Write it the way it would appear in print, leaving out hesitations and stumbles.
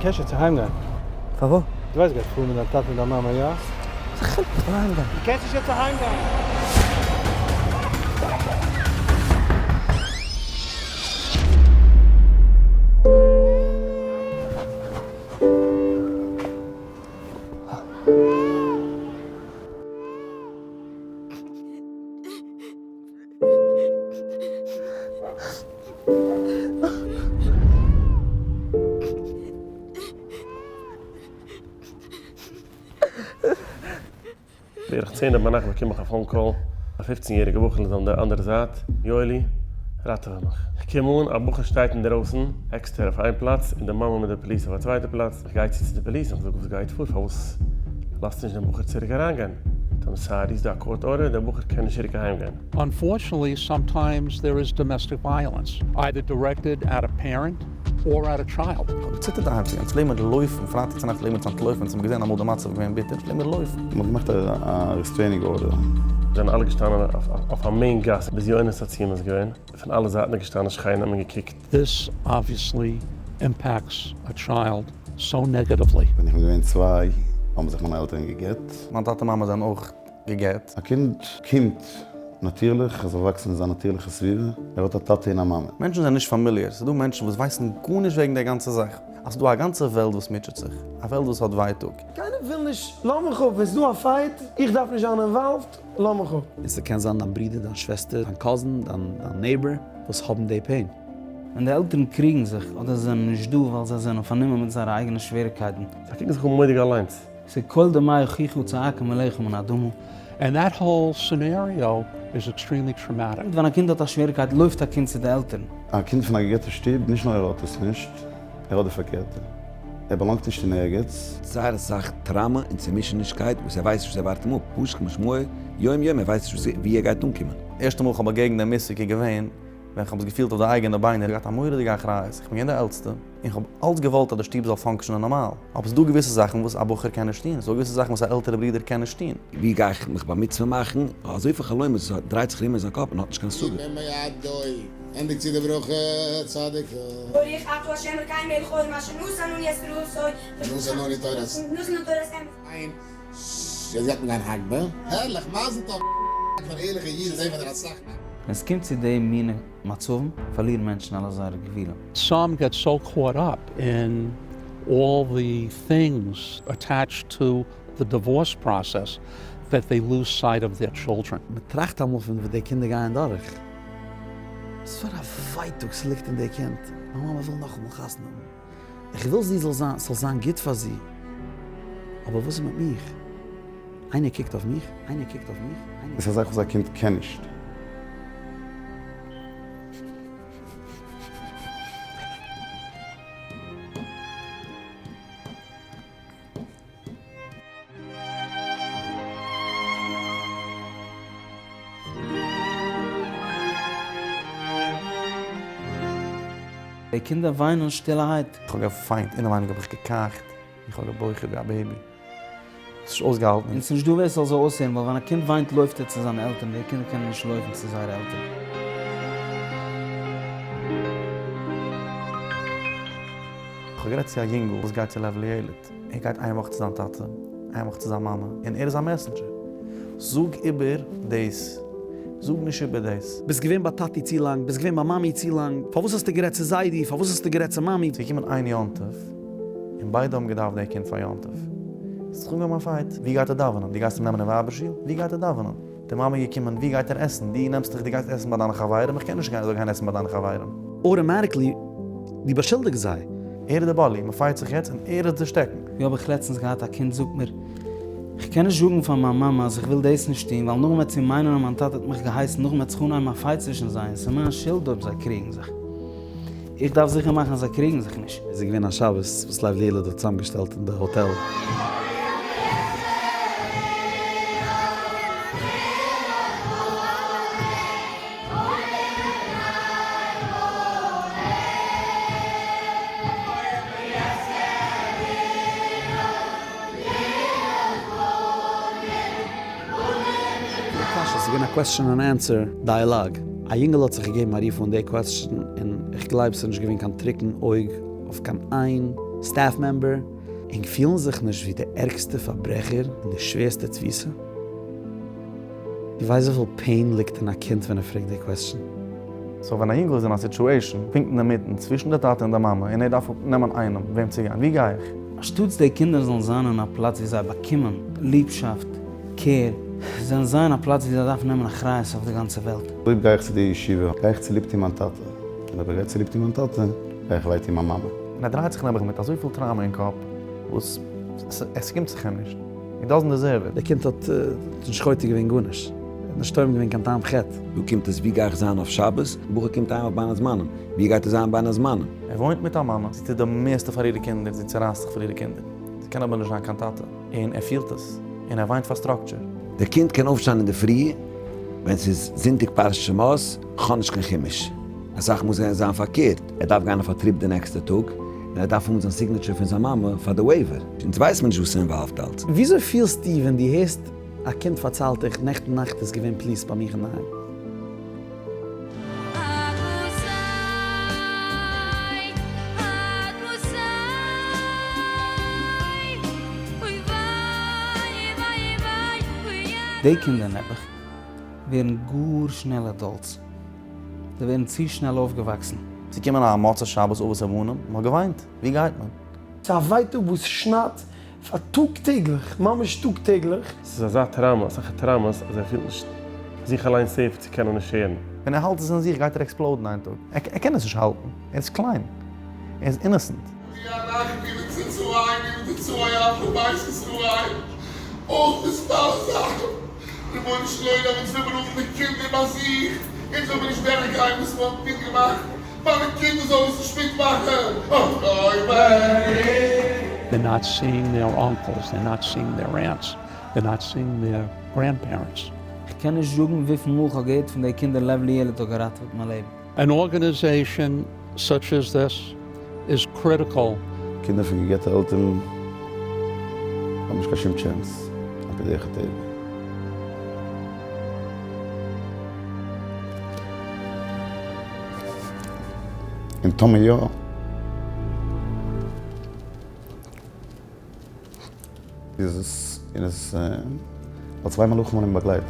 קענסט שוין אהיים גיין. פארוואס? דו ווייסט גייט פאר מיט דיין טאטע און דיין מאמע, יא? וואס א חילוק איך וויל אהיים גיין. דו קענסט נישט יעצט אהיים גיין. בערך צענע ביינאכט באקום איך א phone call, א פופצן יעריגע בחור איז אן די אנדערע זייט, יואלי, ראטעווע מיך. איך קום אן, א בחור שטייט אינדערויסן, עקסטער אויף איין פלאץ, און די מאמע מיט די פאליס אויף א צווייטע פלאץ, איך גיי צו צו די פאליס און איך זאג וואס גייט פאר, פארוואס לאזט נישט דעם בחור צוריק אריינגיין? I'm sorry, ס'דא א court order, דער בחור קען נישט צוריק אהיימגיין. Unfortunately sometimes there is domestic violence, either directed at a parent or at a child. כ'האב געציטערט אהיים צו גיין, פלעג מיר לויפן, פרייטאג צונאכט פלעג מיר צו אנטלויפן, אונז האבן געזען אמאל די מצב איז געווען ביטער, פלעג מיר לויפן. מ'האט געמאכט א restraining order. זענען אלע געשטאנען אויף א main גאס ביז יונה'ס הציון איז געווען, פון אלע זייטן איז געשטאנען שכנים און געקוקט. This obviously impacts a child so negatively. ווען איך בין געווען צוויי האבן זיך מיינע עלטערן גע'גט. מיין טאטע מאמע זענען אויך גע'גט. א קינד קומט נאטירליך, ער זאל וואקסן אין זיין נאטירליכע סביבה, ער האט א טאטע און א מאמע. מענטשן זענען נישט familiar, ס'איז דא מענטשן וואס ווייסן גארנישט וועגן דער גאנצער זאך, אז ס'איז דא א גאנצע וועלט וואס מוטשעט זיך, א וועלט וואס האט ווייטאג. קיינער וויל נישט, לאז מיך אפ, ווען ס'איז דא א fight, איך דארף נישט זיין involved, לאז מיך אפ. און ס'קען זיין דיין ברודער, דיין שוועסטער, דיין cousin, דיין neighbor וואס האבן די pain. ווען די עלטערן קריגן זיך אדער זיי זענען נישט דא ווייל זיי זענען פארנומען מיט זייערע אייגענע שוועריגקייטן. זיי קוקן זיך אן מורא'דיג אליינס. ס'איז קול דמי אחיך צעקה מלך מן האדמה. And that whole scenario is extremely traumatic. ווען א קינד האט א שוועריגקייט לויפט א קינד צו די עלטערן. א קינד פון א גע'גט'ע שטוב, נישט נאר ער האט עס נישט, ער האט די פארקערטע. ער באלאנגט נישט אין ערגעץ. זייער אסאך trauma און צומישענישקייט וואס ער ווייסט נישט וואס ערווארט אים אפ, פשוט כמשמעו יום יום ער ווייסט נישט וואו ער גייט אנקומען. ערשטע מאל כ'האב באגעגנט דעם מושג איז געווען ווען כ'האב עס געפילט אויף די אייגענע ביינער, געהאט א מורא'דיגע אחריות, איך בין געווען דער עלטסטע, און כ'האב אלץ געוואלט אז די שטוב זאל function ען נארמאל, אבער ס'דא געוויסע זאכן וואס א בחור קען נישט טון, ס'דא געוויסע זאכן וואס א עלטערע ברודער קען נישט טון. ווי גיי איך מיך בר מצוה מאכן? אזויפיל חלומות וואס דרייט זיך ארום אין זיין קאפ און האט נישט קיין השגה. ענדיגט צו די ברכה צדיק. ברוך אתה ה' אלקינו מלך העולם אשר נתן לנו את תורתו. נתן לנו תורת. נתן לנו תורת אמת. איין ש יעצט גייט מען גיין הגבה. הערליך! מזל טוב פאר ערליכע אידן זעהן פאר דיר אסאך נחת. ווען עס קומט צו די מינע מצבים פארלירן מענטשן אלע זייערע גבולים. Some get so caught up in all the things attached to the divorce process that they lose sight of their children. מען טראכט אמאל פון וואס די קינדער גייען דורך. וואס פאר א ווייטאג ס'ליגט אין די קינד, מיין מאמע וויל נאכאמאל חתונה האבן, איך וויל זי זאל זיין, ס'זאל זיין גוט פאר זי, אבער וואס איז מיט מיך? איינער קוקט אויף מיך? איינער קוקט אויף מיך? איינער. עס איז א זאך וואס א קינד קען נישט. די קינדער וויינען שטילערהייט. איך האב געוויינט, אינעווייניג האב איך געקייכט, איך האב געבויכעט ווי א baby. עס איז נישט אויסגעהאלטן. און ס'נישט דא ווער ס'זאל זיי אויסהערן, ווייל ווען א קינד וויינט לויפט ער צו זיינע עלטערן, די קינדער קענען נישט לויפן צו זייערע עלטערן. איך האב גערעדט צו א יונגל וואס גייט צו לב לילד, ער גייט איין וואך צו זיין טאטע, איין וואך צו זיין מאמע, און ער איז א messenger. זאג איבער דאס, זאג נישט איבער דאס. ביסט געווען ביי טאטי צו לאנג, ביסט געווען ביי מאמי צו לאנג, פארוואס האסטו גערעדט צו זיידי, פארוואס האסטו גערעדט צו מאמי. ס'איז געקומען איין יום טוב, און ביידע האבן געדארפט די קינד פאר יום טוב. ס'איז זיך אנגעהויבן א fight, ווי גייט ער דאווענען? דו גייסט אים נעמען אין ווייבער שול? ווי גייט ער דאווענען? די מאמע איז געקומען, ווי גייט ער עסן? דו נעמסט דיך, דו גייסט עסן ביי דיינע חברים, איך קען נישט גיין, איך זאל גיין עסן ביי דיינע חברים. Automatically, דו באשולדיגסט זיי. ער איז די bully, מ'פייט זיך יעצט און ער איז די שטעקן. ווי האב איך לעצטנס געהאט א קינד זאגט מיר, איך קען נישט זאגן פאר מיין מאמע אז איך וויל דאס נישט טון, ווייל נאכדעם וועט זי מיינען אז מיין טאטע האט מיך געהייסן, נאכדעם וועט זיך אנהייבן א fight צווישן זיי און ס'איז מיין שולד אויב זיי קריגן זיך. איך דארף זיכער מאכן אז זיי קריגן זיך נישט. עס איז געווען א שבת וואס לב לילד האט צוזאמגעשטעלט אין די האטעל. קשיא, ס'איז געווען א question and answer דיאלאג. א יונגעל האט זיך געגעבן א רוף אן די question און איך גלייב ס'איז נישט געווען קיין טרוקן אויג אויף קיין איין. staff member, ענק פילן זיך נישט ווי די ערגסטע פארברעכער אין די שווערסטע תפיסה? דו ווייסט וויפיל pain ליגט אין א קינד ווען ער פרעגט די question? So ווען א יונגל איז אין א situation פונקט אינדערמיטן צווישן די טאטע און די מאמע און ער דארף נעמען איינעם וועם צו גיין, ווי גיי איך? אנשטאטס די קינדער זאלן זיין אין א פלאץ ווי זיי באקומען ליבשאפט, care, זענען זיי אין א פלאץ ווי זיי דארפן נעמען אחריות אויף די גאנצע וועלט. אויב גיי איך צו די ישיבה, גיי איך צוליב טון מיין טאטע, און אויב איך גיי צוליב טון מיין טאטע, גיי איך וויי טון מיין מאמע. און ער דרייט זיך נעבעך מיט אזויפיל trauma אין קאפ וואס עס קומט זיך אים נישט, he doesn't deserve it. דער קינד האט נישט חוטא געווען גארנישט, ער האט נישט טועם געווען קיין טעם חטא. דא קומט עס ווי גיי איך זיין אויף שבת, בחור קומט אהיים אויף בין הזמנים, ווי גייט ער זיין בין הזמנים? ער וואוינט מיט א מאמע, זי טוט די מערסטע פאר אירע קינדער, זי צערייסט זיך פאר אירע קינדער, זי קען אבער נישט זיין קיין טאטע, און ער פילט עס, און ער וויינט פאר structure. דער קינד קען אויפשטיין אינדערפרי ווען ס'איז זונטאג פרשת שמות, כ'האב נישט קיין חומש. אסאך מאל זענען זיין פארקערט, ער דארף גיין אויף א trip די נעקסטע טאג, און ער דארף האבן זיין signature פון זיין מאמע פאר די waiver. אונז ווייסט מען נישט וואס ס'אינוואלווד אלץ. וויאזוי פילסטו ווען דו הערסט א קינד פארציילט דיך נעכטן נאכט איז געווען police ביי מיך אינדערהיים? די קינדער נעבעך ווערן גאר שנעל adults. זיי ווערן צו שנעל אויפגעוואקסן. צו קומען א מוצאי שבת אבות ובנים, מען האט געוויינט, ווי גייט מען? ס'איז א ווייטאג וואס שניידט פאר טאג טעגליך, ממש טאג טעגליך. ס'איז אזא trauma, אסאך traumas, אז ער פילט נישט זיך אליין safe צו קענען נישט הערן. ווען ער האלט עס אין זיך גייט ער explode ן איין טאג, ער קען עס נישט האלטן, ער איז קליין, ער איז innocent. כי אנחנו לצאצאינו ולצאצאי אחי בית ישראל, אויך מספר זאכן, רבונו של עולם אונז וויל מיר האבן די קינדער ביי זיך, אונז וויל מיר נישט דורכגיין וואס מען האט מיטגעמאכט, מיינע קינדער זאלן עס נישט מיטמאכן, אוי וויי. They're not seeing their uncles, they're not seeing their aunts, they're not seeing their grandparents. איך קען נישט זאגן וויפיל מאל כ'האב געהערט פון די קינדער לב לילד האט געראטעוועט מיין לעבן. An organization such as this is critical. קינדער פון גע'גט'ע עלטערן האבן נישט קיין שום chance על פי דרך הטבע. און טאמער יא? איז עס און עס ווייל צוויי מלאכים האבן אים באגלייט.